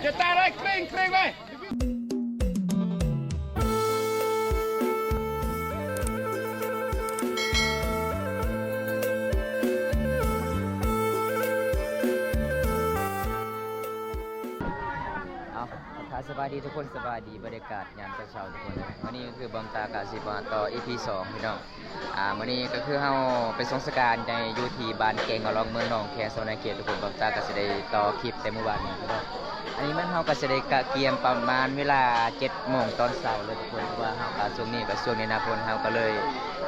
ຈະຕາຍເລີຍ ເກຣງ ເກຣງເລີຍ. ເອົາ ທັກທາຍສະບາຍດີທຸກຄົນ, ສະບາຍດີບັນຍາກາດຍາມເຊົ້າໆທຸກຄົນ. ມື້ນີ້ກໍຄືບອມຕາກະຊິມາຕໍ່ ອີພີສອງ ພີ່ນ້ອງ. ອ່າ ມື້ນີ້ກໍຄືເຮົາໄປສົ່ງສະການໃນ ຢູ່ທີ່ບ້ານແກ້ງອາລອງ ເມືອງໜອງແຄ ສະຫວັນນະເຂດທຸກຄົນ. ບອມຕາກໍຊິໄດ້ຕໍ່ຄລິບແຕ່ມື້ວານນີ້ພີ່ນ້ອງ. ອັນນີ້ແມ່ນເຮົາກໍຊິໄດ້ກະກຽມປະມານເວລາເຈັດໂມງຕອນເຊົ້າເລີຍທຸກຄົນ, ເພາະວ່າເຮົາກໍຊ່ວງນີ້ກໍຊ່ວງໜ້າຝົນ ເຮົາກໍເລີຍ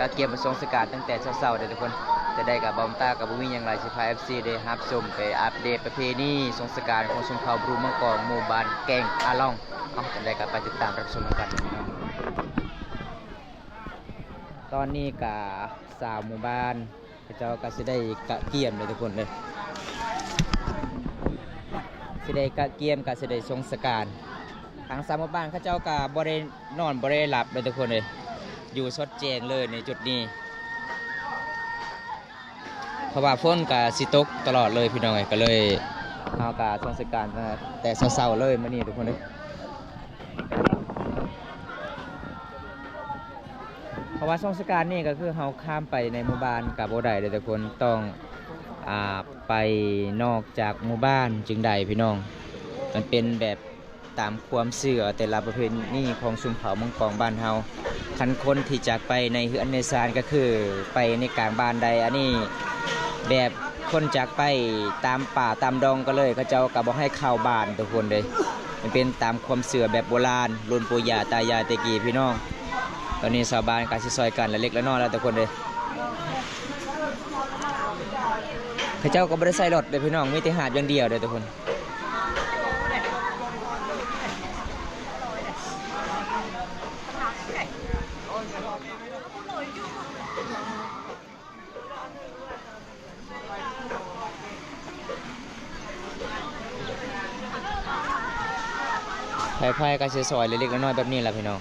ກະກຽມໄປສົ່ງສະການຕັ້ງແຕ່ເຊົ້າໆເດີທຸກຄົນ. ຈັ່ງໃດກໍບອມຕາກໍບໍ່ມີຫຍັງຫຼາຍ ຊິພາເອັຟຊີໄດ້ຮັບຊົມ ໄປອັບເດດປະເພນີສົ່ງສະການຂອງຊົນເຜົ່າບຣູມັງກອງ ໝູ່ບ້ານແກ້ງອາລອງ. ເອົາ ຈັ່ງໃດກໍໄປຕິດຕາມຮັບຊົມນຳກັນພີ່ນ້ອງ. ຕອນນີ້ກະຊາວໝູ່ບ້ານເຂົາເຈົ້າກະຊິໄດ້ກະກຽມເດີທຸກຄົນເດີ, ຊິໄດ້ກະກຽມ ກະຊິໄດ້ສົ່ງສະການ. ທາງຊາວໝູ່ບ້ານເຂົາເຈົ້າກະບໍ່ໄດ້ນອນບໍ່ໄດ້ຫຼັບເດີທຸກຄົນເດີ, ຢູ່ສົດແຈ້ງເລີຍໃນຈຸດນີ້. ເພາະວ່າຝົນກະຊິຕົກຕະຫຼອດເລີຍພີ່ນ້ອງເອີຍ, ກະເລີຍເຮົາກະສົ່ງສະການແຕ່ເຊົ້າໆເລີຍມື້ນີ້ທຸກຄົນເອີຍ. ເພາະວ່າຊ່ອງສະການນີ້ກໍຄືເຮົາຂ້າມໄປໃນໝູ່ບ້ານກໍບໍ່ໄດ້ເດ້ທຸກຄົນ, ຕ້ອງ ອ່າ ໄປນອກຈາກໝູ່ບ້ານຈຶ່ງໄດ້ພີ່ນ້ອງ. ມັນເປັນແບບຕາມຄວາມເຊື່ອແຕ່ລະປະເພນີຂອງຊົນເຜົ່າມັງກອງບ້ານເຮົາ. ຄັນຄົນທີ່ຈາກໄປໃນເຮືອນໃນຊານກໍຄືໄປໃນກາງບ້ານໄດ້. ອັນນີ້ແບບ ຄົນຈາກໄປຕາມປ່າຕາມດອງກໍເລີຍ ເຂົາເຈົ້າກໍບໍ່ໃຫ້ເຂົ້າບ້ານທຸກຄົນເດ້. ມັນເປັນຕາມຄວາມເຊື່ອແບບໂບລານ ລຸ້ນປູ່ຍ່າຕາຍາຍແຕ່ກີ້ພີ່ນ້ອງ. ຕອນນີ້ຊາວບ້ານກໍຊິຊ່ອຍກັນລະເລັກລະນ້ອຍລະທຸກຄົນເດ້. ເຂົາເຈົ້າກໍບໍ່ໄດ້ໃສ່ລົດເດ້ພີ່ນ້ອງ, ມີແຕ່ຫາບຢ່າງດຽວເດ້ທຸກຄົນ. ໃຜໆກໍຊິຊ່ອຍເລັກໆນ້ອຍໆແບບນີ້ລະພີ່ນ້ອງ.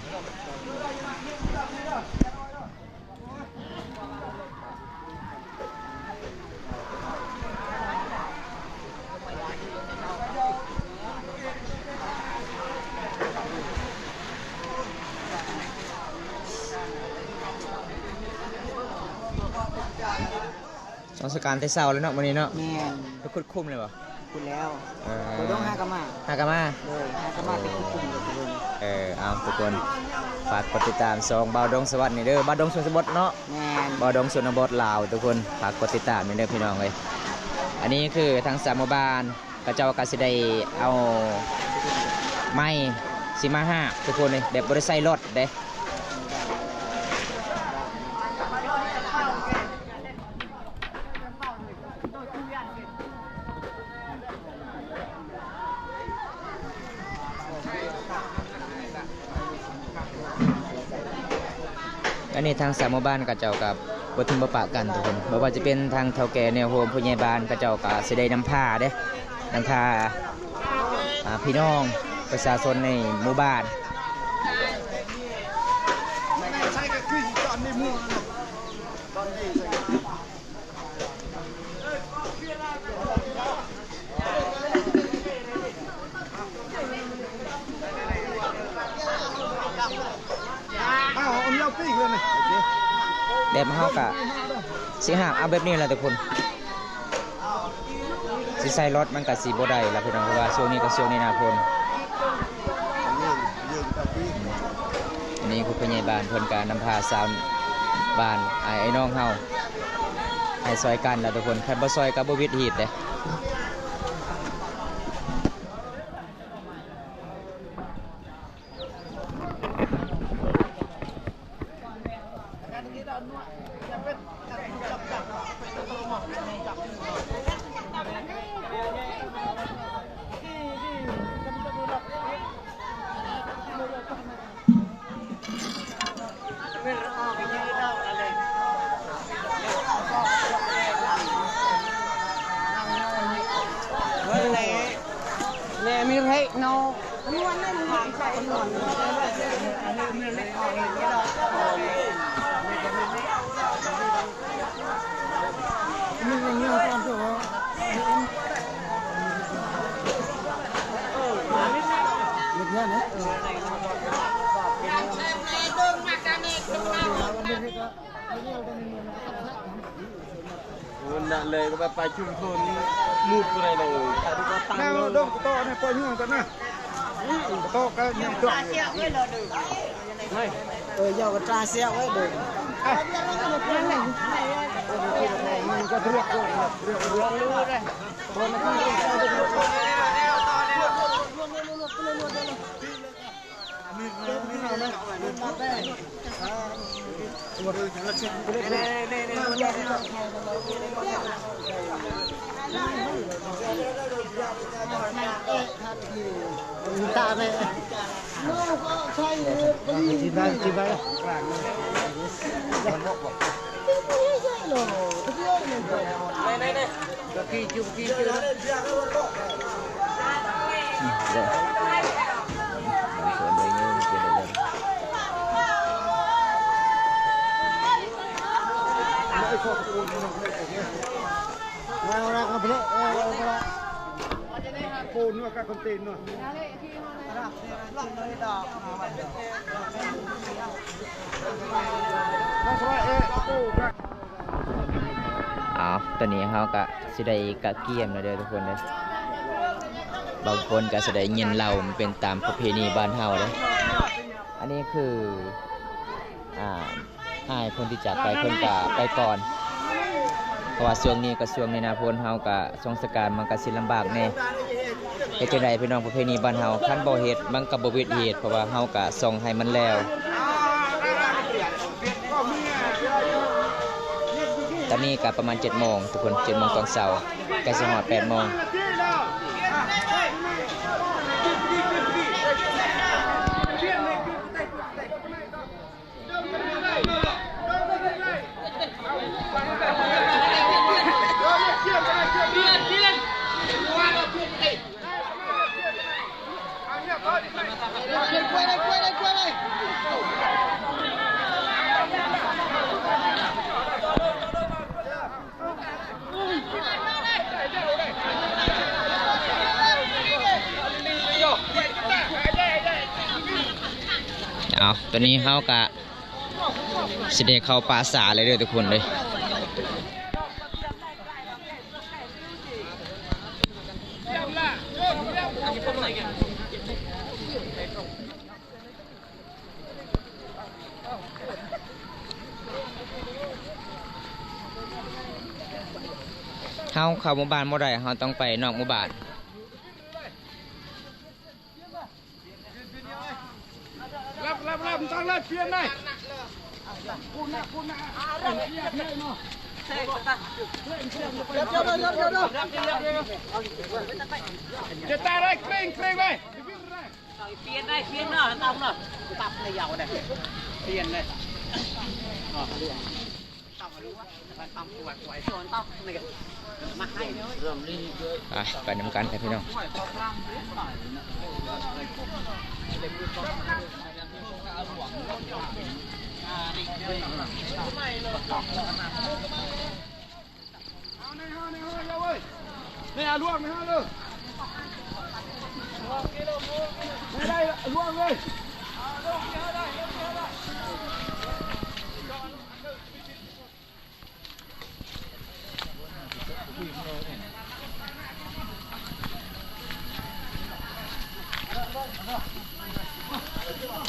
ສອງສະການແຕ່ເຊົ້າເລີຍເນາະ ມື້ນີ້ເນາະ. ແມ່ນ. ໄປຂຸດຂຸມເລີຍບໍ່? ຂຸດແລ້ວ. ເອີ ບໍ່ຕ້ອງຫາກະມາ. ຫາກະມາ. ໂດຍ ຫາກະມາໄປຂຸດຂຸມເລີຍ. ເອີ ເອົາທຸກຄົນ ຝາກກົດຕິດຕາມຊ່ອງບ່າວດົງສະຫວັດນີ້ເດີ, ບ່າວດົງຊົນນະບົດເນາະ. ແມ່ນ. ບ່າວດົງຊົນນະບົດລາວທຸກຄົນ, ຝາກກົດຕິດຕາມນີ້ເດີພີ່ນ້ອງເອີຍ. ອັນນີ້ຄືທາງຊາວໝູ່ບ້ານ ເຂົາເຈົ້າກໍຊິໄດ້ເອົາໄມ້ຊິມາຫາບທຸກຄົນເອີຍ, ແບບບໍ່ໄດ້ໃສ່ລົດເດ້. ອັນນີ້ທາງຊາວໝູ່ບ້ານເຂົາເຈົ້າກໍບໍ່ຖິ້ມບໍ່ປະກັນທຸກຄົນ, ບໍ່ວ່າຈະເປັນທາງເຖົ້າແກ່ແນວໂຮມ ຜູ້ໃຫຍ່ບ້ານ ເຂົາເຈົ້າກໍຊິໄດ້ນຳພາເດ້ ນຳພາ ອ່າ ພີ່ນ້ອງປະຊາຊົນໃນໝູ່ບ້ານ. ແບບເຮົາກະຊິຫາບເອົາແບບນີ້ແຫຼະທຸກຄົນ, ຊິໃສ່ລົດມັນກະຊິບໍ່ໄດ້ລະພີ່ນ້ອງ, ເພາະວ່າຊ່ວງນີ້ກະຊ່ວງໜ້າຝົນ. ອັນນີ້ຄືຜູ້ໃຫຍ່ບ້ານເພິ່ນກະນຳພາຊາວບ້ານ ອ້າຍ ອ້າຍນ້ອງເຮົາ ໃຫ້ຊ່ອຍກັນລະທຸກຄົນ, ຄັນບໍ່ຊ່ອຍກໍບໍ່ວິດຮີດເດ້. ນະເລີຍກໍໄປປະຊຸມຊົນໝູ່ຜູ້ໃດເລີຍ ແມ່ນ ດົງກະໂຕະນີ້ ປ່ອຍຍວງກັນນະ ກະໂຕະກະຍວງຕົວະ ເອີ ເຈົ້າກະຕາເສຍໄວ້ເດີ ມັນກະທຽບ ເອົາ ຕອນນີ້ເຮົາກະຊິໄດ້ກະກຽມແລ້ວເດີທຸກຄົນເດີ ບາງຄົນກະຊິໄດ້ຍິນເລົ່າ ມັນເປັນຕາມປະເພນີບ້ານເຮົາເດີ ອັນນີ້ຄື ອ່າ ອ້າຍເພິ່ນທີ່ຈາກໄປ ເພິ່ນກະໄປກ່ອນ ເພາະວ່າຊ່ວງນີ້ກະຊ່ວງໜ້າຝົນ ເຮົາກະ ສອງສະການມັນກະຊິລຳບາກແດ່. ເຮັດຈັ່ງໃດພີ່ນ້ອງ ປະເພນີບ້ານເຮົາ ຄັນບໍ່ເຮັດມັນກະບໍ່ເປັນເຫດ ເພາະວ່າເຮົາກະສົ່ງໃຫ້ມັນແລ້ວ. ຕອນນີ້ກະປະມານເຈັດໂມງທຸກຄົນ ເຈັດໂມງຕອນເຊົ້າ ໃກ້ຊິຮອດແປດໂມງ. ເອົາ ຕອນນີ້ເຮົາກະຊິໄດ້ເຂົ້າປ່າຊ້າແລ້ວເດີທຸກຄົນເດີ. ເຮົາເຂົ້າໝູ່ບ້ານບໍ່ໄດ້ ເຮົາຕ້ອງໄປນອກໝູ່ບ້ານ. ໄປ ໄປນຳກັນເດີພີ່ນ້ອງ.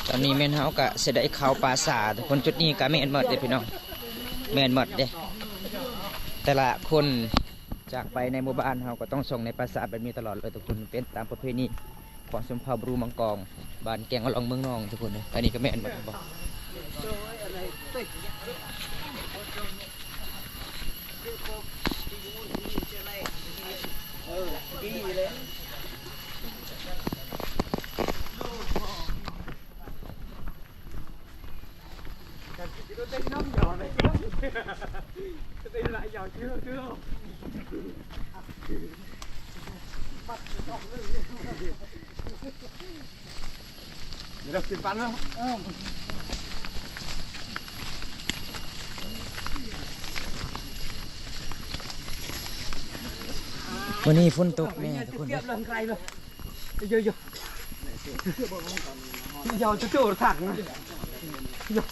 ຕອນນີ້ແມ່ນເຮົາກະຊິໄດ້ເຂົ້າປ່າຊ້າທຸກຄົນ. ຈຸດນີ້ກະແມ່ນໝົດເດ້ພີ່ນ້ອງ ແມ່ນໝົດເດ້. ແຕ່ລະຄົນຈາກໄປໃນໝູ່ບ້ານ ເຮົາກະຕ້ອງສົ່ງໃນປ່າຊ້າແບບນີ້ຕະຫຼອດເລີຍທຸກຄົນ ເປັນຕາມປະເພນີ ຂອງຊົນເຜົ່າບຣູມັງກອງ ບ້ານແກ້ງອະລອງ ເມືອງນອງ ທຸກຄົນ. ອັນນີ້ກະແມ່ນໝົດບໍ່? ມື້ນີ້ຝົນຕົກແນ່ທຸກຄົນ. ເຈົ້າຈະໂຈດທັກນະ.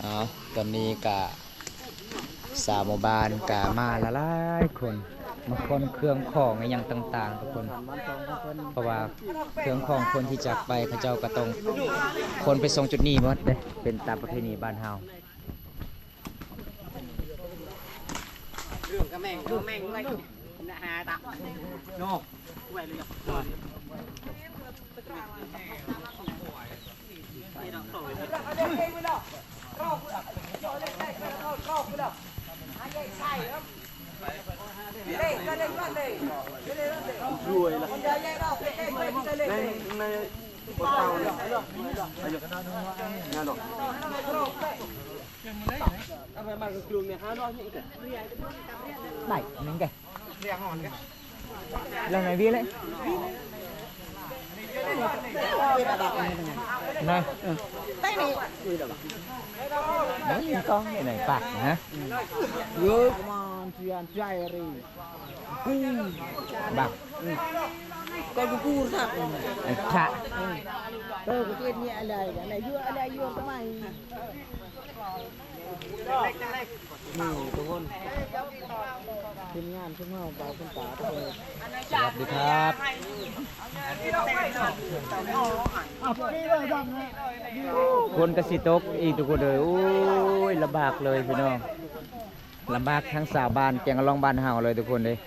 ເອົາ ຕອນນີ້ກະຊາວໝູ່ບ້ານກະມາຫຼາຍໆຄົນ ມາຂົນເຄື່ອງຂອງອີ່ຫຍັງຕ່າງໆ ທຸກຄົນ ເພາະວ່າເຄື່ອງຂອງຄົນທີ່ຈາກໄປ ເຂົາເຈົ້າກະຕ້ອງຂົນໄປສົ່ງຈຸດນີ້ໝົດເດ້ ເປັນຕາມປະເພນີບ້ານເຮົາ. ໄດ້ ໜຶ່ງເດ້ ລະໄນວີເລີຍ ນະ ໄປນີ້ ມັນຕ້ອງໄດ້ໄນປາກນະ ເອີ ປະມານ ເຊຍນ ໃຈເຣ ກູ ບັກ ກອນກູ ສັກ ໄອ້ທະ ເອີ ກະເຮັດເນຍອະໄລ ອະໄລຢູ່ ອະໄລຢູ່ ທຳໄມ? ນີ້ທຸກຄົນ ທີມງານຂອງເຮົາ ບ່າວຄົນຕາທຸກຄົນ ສະຫວັດດີຄັບ ຝົນກະຊິຕົກອີກທຸກຄົນເອີຍ ໂອ້ຍ ລຳບາກເລີຍພີ່ນ້ອງ ລຳບາກທັງຊາວບ້ານແກງອະລອງບ້ານເຮົາເລີຍທຸກຄົນເອີຍ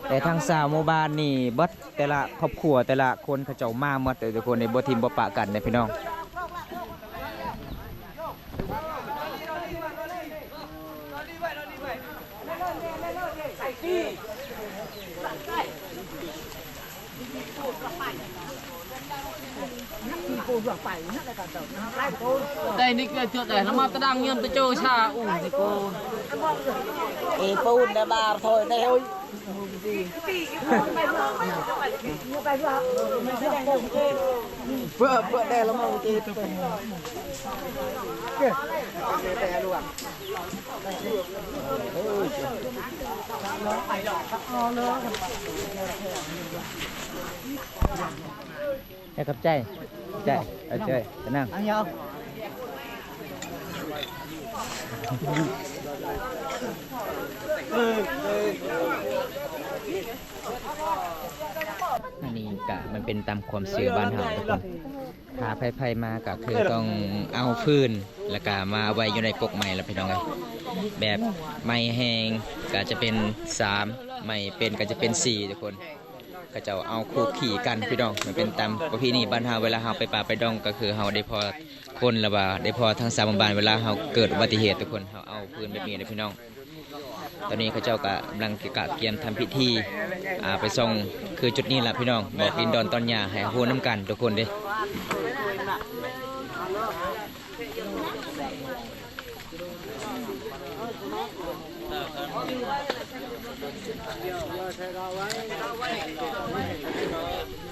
ແຕ່ທັງຊາວໝູ່ບ້ານນີ້ເບິດ ແຕ່ລະຄອບຄົວ ແຕ່ລະຄົນເຂົາເຈົ້າມາໝົດເລີຍທຸກຄົນເອີຍ ບໍ່ຖິ້ມບໍ່ປະກັນເດ້ພີ່ນ້ອງ. ໄດ້ນິກເກືອເຈື່ອໄດ້ ລະມາຕະດັງຍາມຕະໂຈຊາອູຊິໂກ ເອປູນໄດ້ບາໂທຍໄດ້ໂອຍ ເພື່ອ ເພື່ອໄດ້ລະມາເກ ໃຫ້ຂອບໃຈ ຂອບໃຈ ເອົາເຈີ ໄປນັ່ງ ອັນນີ້ກະມັນເປັນຕາມຄວາມເຊື່ອບ້ານເຮົາທຸກຄົນ ຖ້າໃຜໆມາກະຄືຕ້ອງເອົາຟືນ ແລ້ວກະມາໄວ້ຢູ່ໃນກົກໄມ້ລະພີ່ນ້ອງເອີຍ ແບບໄມ້ແຫ້ງກະຈະເປັນສາມ ໄມ້ເປັນກະຈະເປັນສີ່ທຸກຄົນ ເຂົາເຈົ້າເອົາຄູ່ຂີ່ກັນພີ່ນ້ອງ ມັນເປັນຕາມປະເພນີບ້ານເຮົາ ເວລາເຮົາໄປປ່າໄປດອງ ກະຄືເຮົາໄດ້ພໍ້ຄົນ ຫຼືວ່າໄດ້ພໍ້ທັງຊາວໝູ່ບ້ານ ເວລາເຮົາເກີດອຸບັດຕິເຫດທຸກຄົນ ເຮົາເອົາຟືນແບບນີ້ເດ້ພີ່ນ້ອງ. ຕອນນີ້ເຂົາເຈົ້າກະກຳລັງກະກຽມທຳພິທີ ອ່າ ໄປສ່ອງ ຄືຈຸດນີ້ລະພີ່ນ້ອງ ບອກດິນດອນຕອນຫຍ້າໃຫ້ຮູ້ນຳກັນທຸກຄົນເດ້.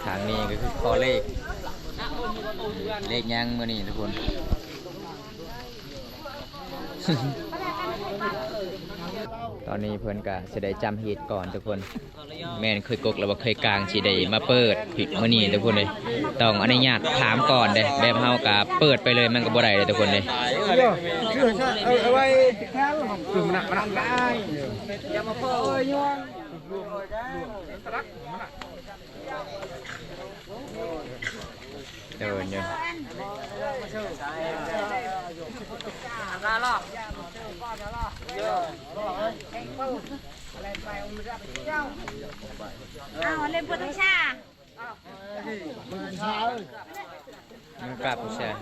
ທາງນີ້ກະຄືຂໍເລກ ເລກຫຍັງມື້ນີ້ທຸກຄົນ? ຕອນນີ້ເພິ່ນກະຊິໄດ້ຈຳຮີດກ່ອນທຸກຄົນ ແມ່ນເຄີຍກົກ ຫຼືວ່າເຄີຍກາງ ຊິໄດ້ມາເປີດມື້ນີ້ທຸກຄົນເອີຍ ຕ້ອງອະນຸຍາດຖາມກ່ອນເດ້ ແບບເຮົາກະເປີດໄປເລີຍມັນກະບໍ່ໄດ້ເດ້ທຸກຄົນເດ້. ເດີນຢູ່ ອ້າວ ເຫຼັ້ນປວດທັງຊາ ມັນກາບຜູ້ຊາຍ.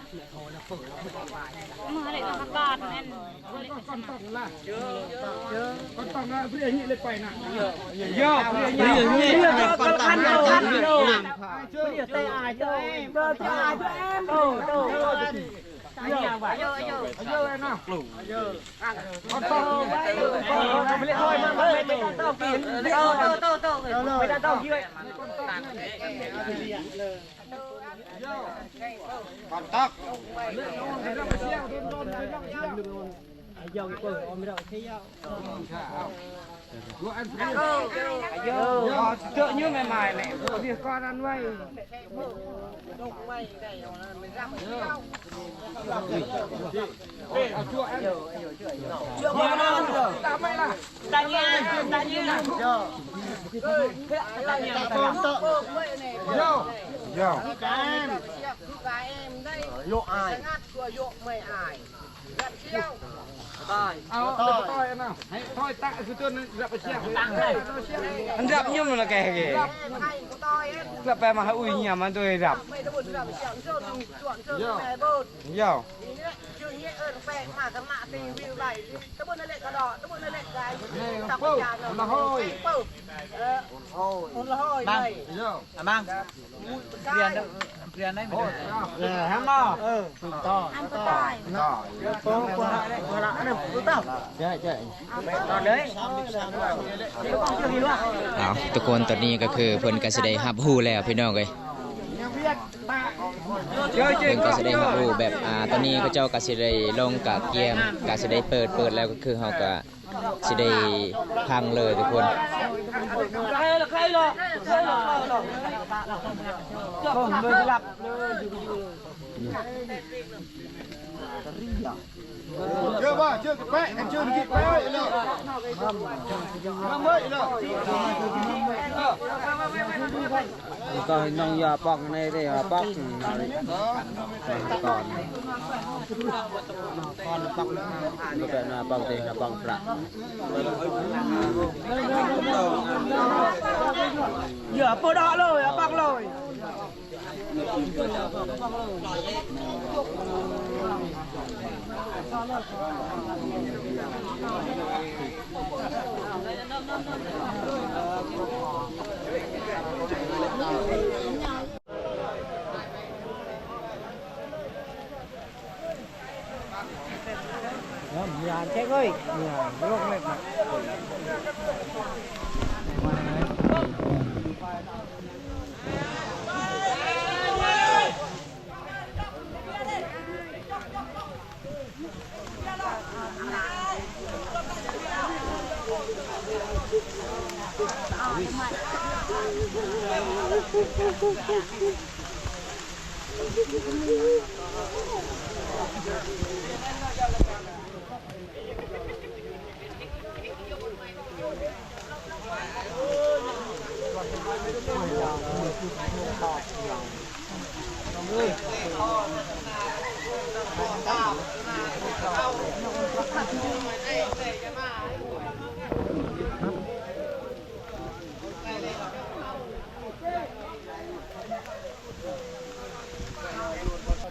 ເ ມື້ເລີຍປະກາດແມ່ນ ເອົາ ທຸກຄົນ ຕອນນີ້ກໍຄືເພິ່ນກໍຊິໄດ້ຮັບຮູ້ແລ້ວ ພີ່ນ້ອງເອີຍ. ເພິ່ນກໍຊິໄດ້ຮັບຮູ້ແບບ ອ່າ ຕອນນີ້ເຂົາເຈົ້າກໍຊິໄດ້ລົງກະກຽມ ກໍຊິໄດ້ເປີດ ເປີດແລ້ວກໍຄືເຮົາກໍຊິໄດ້ພັງເລີຍທຸກຄົນ. ກໍນ້ອງຢ່າປອກໃນເດ້ ປອກກ່ອນ ບໍ່ແມ່ນວ່າປອກເດ້ ປອກພະ. ຢ່າປອກເດີ ຢ່າປອກເລີຍ.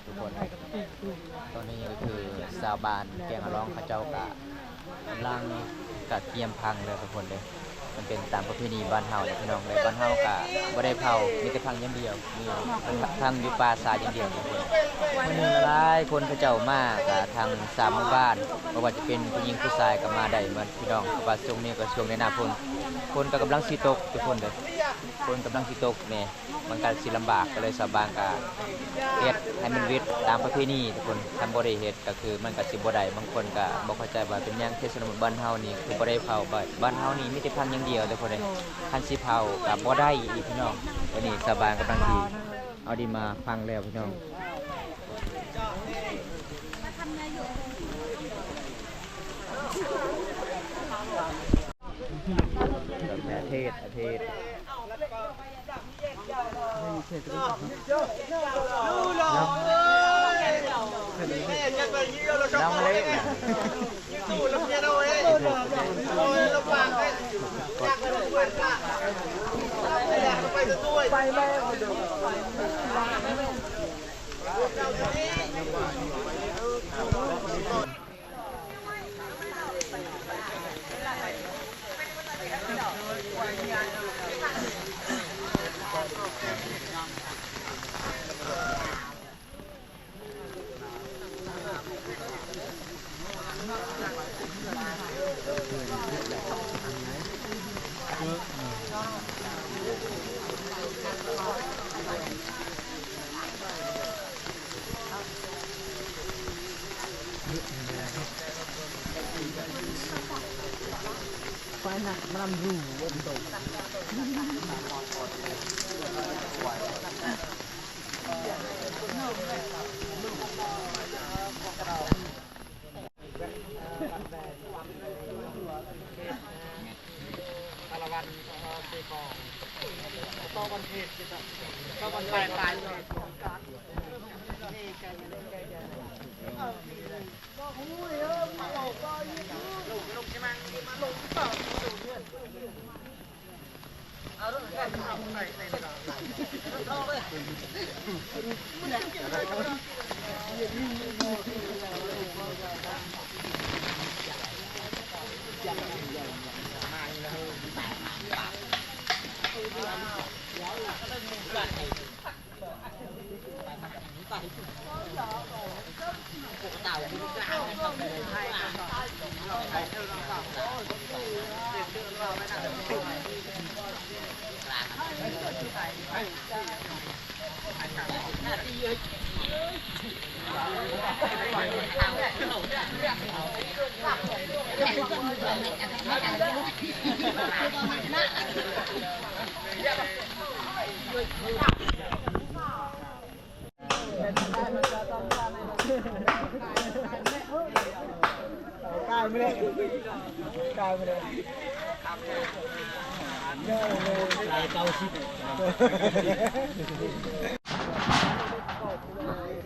ທຸກຄົນ ຕອນນີ້ກໍຄືຊາວບ້ານແກ້ງອະລອງເຂົາເຈົ້າກະ ກຳລັງກະກຽມພັງເດີທຸກຄົນເດີ. ມັນເປັນຕາມປະເພນີບ້ານເຮົາແຫຼະພີ່ນ້ອງເອີຍ. ບ້ານເຮົາກະບໍ່ໄດ້ເຜົາ ມີແຕ່ພັງຢ່າງດຽວ ມີພັງຢູ່ປ່າຊາຢ່າງດຽວທຸກຄົນ. ມື້ນີ້ຫຼາຍຄົນເຂົາເຈົ້າມາ ກະທັງສາມໝູ່ບ້ານ ບໍ່ວ່າຈະເປັນຜູ້ຍິງຜູ້ຊາຍກະມາໄດ້ໝົດພີ່ນ້ອງ. ເພາະວ່າຊ່ວງນີ້ກະຊ່ວງໃນໜ້າຝົນ ຝົນກະກຳລັງຊິຕົກທຸກຄົນເດີ ຝົນກຳລັງຊິຕົກແດ່. ມັນກະຊິລຳບາກ ກໍເລີຍຊາວບ້ານກະເຮັດໃຫ້ມັນເວັດຕາມປະເພນີທຸກຄົນ. ຄັນບໍ່ໄດ້ເຮັດກໍຄືມັນກະຊິບໍ່ໄດ້. ບາງຄົນກະບໍ່ເຂົ້າໃຈວ່າເປັນຫຍັງ ເຂດຊົນນະບົດບ້ານເຮົານີ້ຄືບໍ່ໄດ້ເຜົາ. ບ້ານ ບ້ານເຮົານີ້ມີແຕ່ພັງຢ່າງດຽວທຸກຄົນເອີຍ. ຄັນຊິເຜົາກະບໍ່ໄດ້ອີກພີ່ນ້ອງ. ຕອນນີ້ຊາວບ້ານກຳລັງຊິເອົາດິນມາພັງແລ້ວພີ່ນ້ອງ. ເທດ ເທດ ນ້ອງເລັກ ໄປແລ້ວ.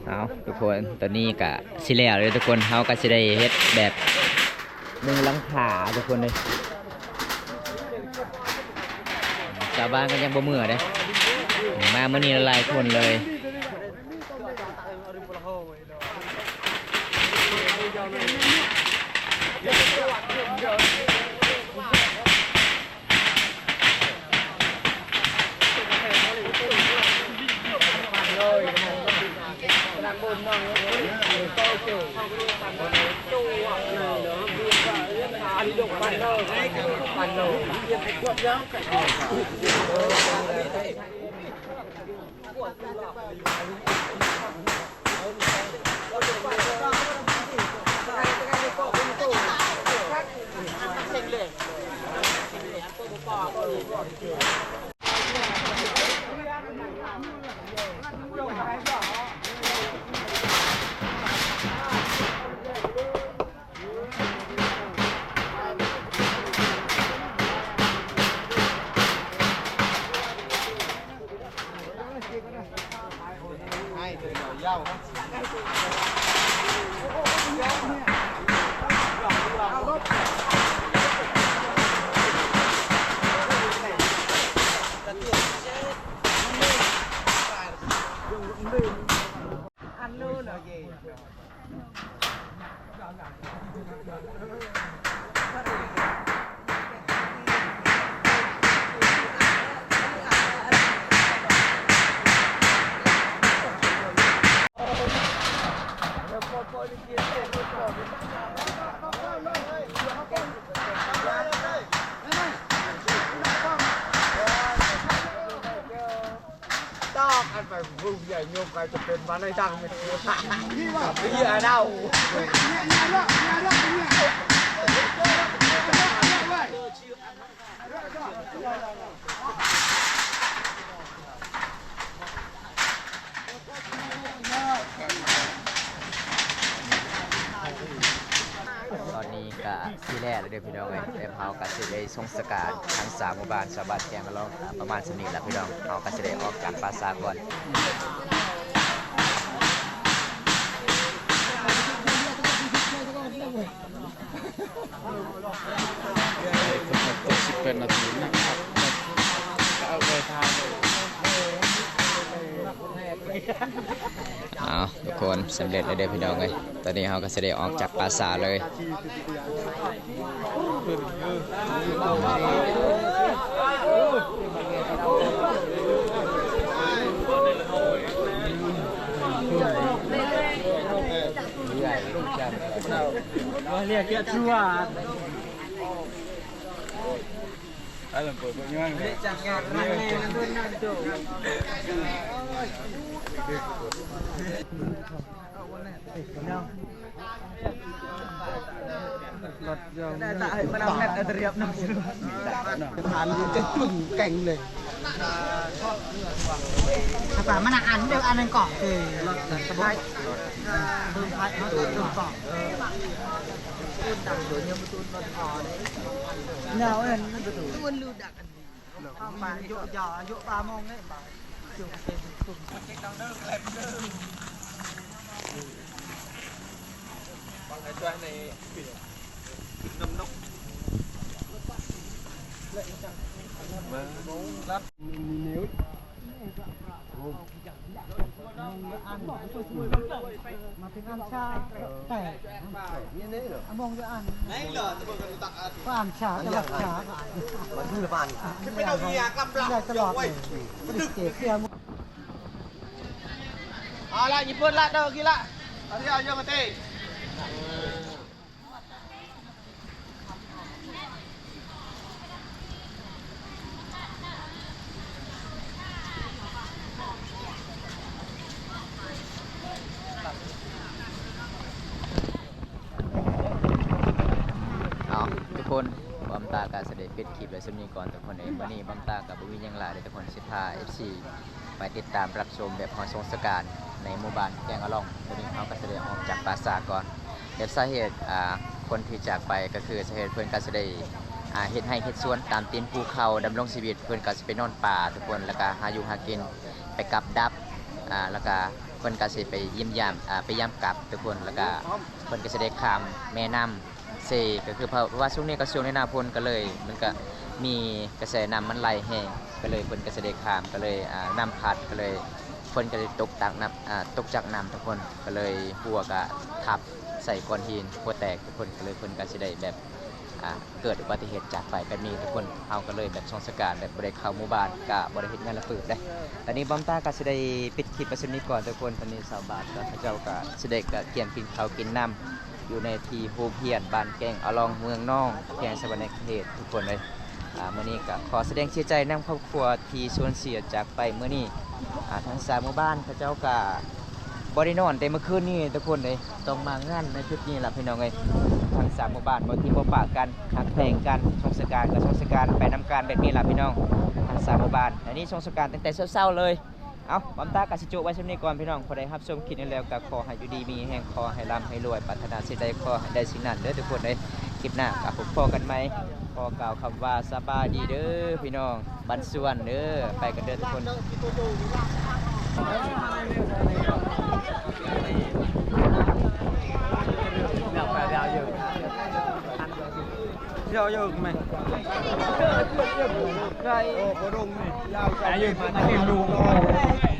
ເອົາ ທຸກຄົນ ຕອນນີ້ກະຊິແລ້ວເດີທຸກຄົນ. ເຮົາກະຊິໄດ້ເຮັດແບບມຸງຫຼັງຄາທຸກຄົນເດີ. ຊາວບ້ານກະຍັງບໍ່ເມືອເດ້ ມາມື້ນີ້ຫຼາຍຄົນເລີຍ. ຕອກອັນໄປຜູ້ໃຫຍ່ໂຍມໄປຈະເປັນມາໃນທາງນີ້ ເອີ ເອົາ ຕອນນີ້ກະຊິແລ້ວແລ້ວເດີພີ່ນ້ອງເອີຍ, ແລ້ວເຮົາກະຊິໄດ້ສົ່ງສະການທັງສາມໝູ່ບ້ານ ຊາວບ້ານແກ້ງລະລອງ ປະມານສ່ຳນີ້ລະພີ່ນ້ອງ, ເຮົາກະຊິໄດ້ອອກຈາກປ່າຊ້າກ່ອນ. ສິບແປດນາທີນະ ກະເອົາໄວ້ຖ້າ. ເອົາ ທຸກຄົນ ສຳເລັດແລ້ວເດີພີ່ນ້ອງເອີຍ. ຕອນນີ້ເຮົາກໍຊິໄດ້ອອກຈາກປາສາດເລີຍ. ເອົາລະ ຍີ່ປຸ່ນລະ ເດີ ກິນລະ. ເອົາ ທຸກຄົນ ບອມຕາກະຊິໄດ້ປິດຄລິບໄວ້ສ່ຳນີ້ກ່ອນ ທຸກຄົນເອີຍ. ມື້ນີ້ບອມຕາກະບໍ່ມີຫຍັງຫຼາຍເດີ ທຸກຄົນ ຊິພາເອັຟຊີ ໄປຕິດຕາມຮັບຊົມແບບຮອດສົງສະການໃນໝູ່ບ້ານແກ້ງອະລ່ອງ. ຕອນນີ້ເຮົາກໍຊິໄດ້ອອກຈາກປາສາດກ່ອນ. ແບບສາເຫດ ອ່າ ຄົນທີ່ຈາກໄປກໍຄືສາເຫດເພິ່ນກໍຊິໄດ້ ອ່າ ເຮັດໄຮ່ເຮັດສວນຕາມຕີນປູເຂົ້າ ດຳລົງຊີວິດ. ເພິ່ນກໍຊິໄປນອນປ່າທຸກຄົນ ແລ້ວກໍຫາຢູ່ຫາກິນ ໄປກັບດັບ ອ່າ ແລ້ວກໍເພິ່ນກໍຊິໄປຢ້ຽມຢາມ ອ່າ ໄປຢາມກັບທຸກຄົນ. ແລ້ວກໍເພິ່ນກໍຊິໄດ້ຂ້າມແມ່ນ້ຳ ເຊ ກໍຄືເພາະ ເພາະວ່າຊ່ວງນີ້ກໍຊ່ວງໃນໜ້າຝົນ ກໍເລີຍ ມັນກໍມີກະແສນ້ຳມັນໄຫຼແຮງ ກໍເລີຍເພິ່ນກໍຊິໄດ້ຂ້າມ ກໍເລີຍ ອ່າ ນ້ຳພັດ ກໍເລີຍ ເພິ່ນກໍໄດ້ຕົກຕາກນ້ຳ ອ່າ ຕົກຈາກນ້ຳທຸກຄົນ ກໍເລີຍຫົວກໍທັບໃສ່ກ້ອນຫີນ ຫົວແຕກທຸກຄົນ ກໍເລີຍເພິ່ນກໍຊິໄດ້ແບບ ອ່າ ເກີດອຸບັດຕິເຫດຈາກໄປແບບນີ້ທຸກຄົນ. ເຮົາກໍເລີຍແບບສ່ອງສະການແບບບໍ່ໄດ້ເຂົ້າໝູ່ບ້ານ ກໍບໍ່ໄດ້ເຮັດງານລະປືບເດ້. ຕອນນີ້ບອມຕາກໍຊິໄດ້ປິດຄລິບໄວ້ສ່ຳນີ້ກ່ອນທຸກຄົນ. ຕອນນີ້ຊາວບ້ານກໍ ເຂົາເຈົ້າກໍຊິໄດ້ກະກຽມກິນເຂົ້າກິນນ້ຳ ຢູ່ໃນທີ່ໂຮງຮຽນບ້ານແກ້ງອະລ່ອງ ເມືອງນອງ ແຂວງສະຫວັນນະເຂດທຸກຄົນເອີຍ. ອ່າ ມື້ນີ້ກໍຂໍສະແດງເສຍໃຈນຳຄອບຄົວທີ່ສູນເສຍຈາກໄປມື້ນີ້. ອ່າ ທາງຊາວໝູ່ບ້ານເຂົາເຈົ້າກໍບໍ່ໄດ້ນອນແຕ່ມື້ຄືນນີ້ທຸກຄົນເອີຍ ຕ້ອງມາງານໃນຈຸດນີ້ລະພີ່ນ້ອງເອີຍ. ທາງຊາວໝູ່ບ້ານບໍ່ຖິ້ມບໍ່ປະກັນ ຮັກແພງກັນ ສົງສະການກໍສົງສະການໄປນຳກັນແບບນີ້ລະພີ່ນ້ອງ. ທາງຊາວໝູ່ບ້ານ ອັນນີ້ສົງສະການຕັ້ງແຕ່ເຊົ້າໆເລີຍ. ເອົາ ບອມຕາກໍຊິໂຈະໄວ້ສ່ຳນີ້ກ່ອນພີ່ນ້ອງ. ຜູ້ໃດຮັບຊົມຄລິບນີ້ແລ້ວກໍຂໍໃຫ້ຢູ່ດີມີແຮງ ຂໍໃຫ້ລ່ຳໃຫ້ລວຍ ປາດຖະໜາສິ່ງໃດຂໍໃຫ້ໄດ້ສິ່ງນັ້ນເດີທຸກຄົນເອີຍ. ຄລິບໜ້າກໍພົບພໍ້ກັນໃໝ່. ຂໍກ່າວຄຳວ່າສະບາຍດີເດີພີ່ນ້ອງ ບ້ານສວນເດີ. ໄປກັນເດີທຸກຄົນ. ເຈົ້າຢູ່ໄໝ? ໄດ້ ໂອ້ ບໍ່ດົງນີ້ ອາຍຸ ອາຍຸລູກ.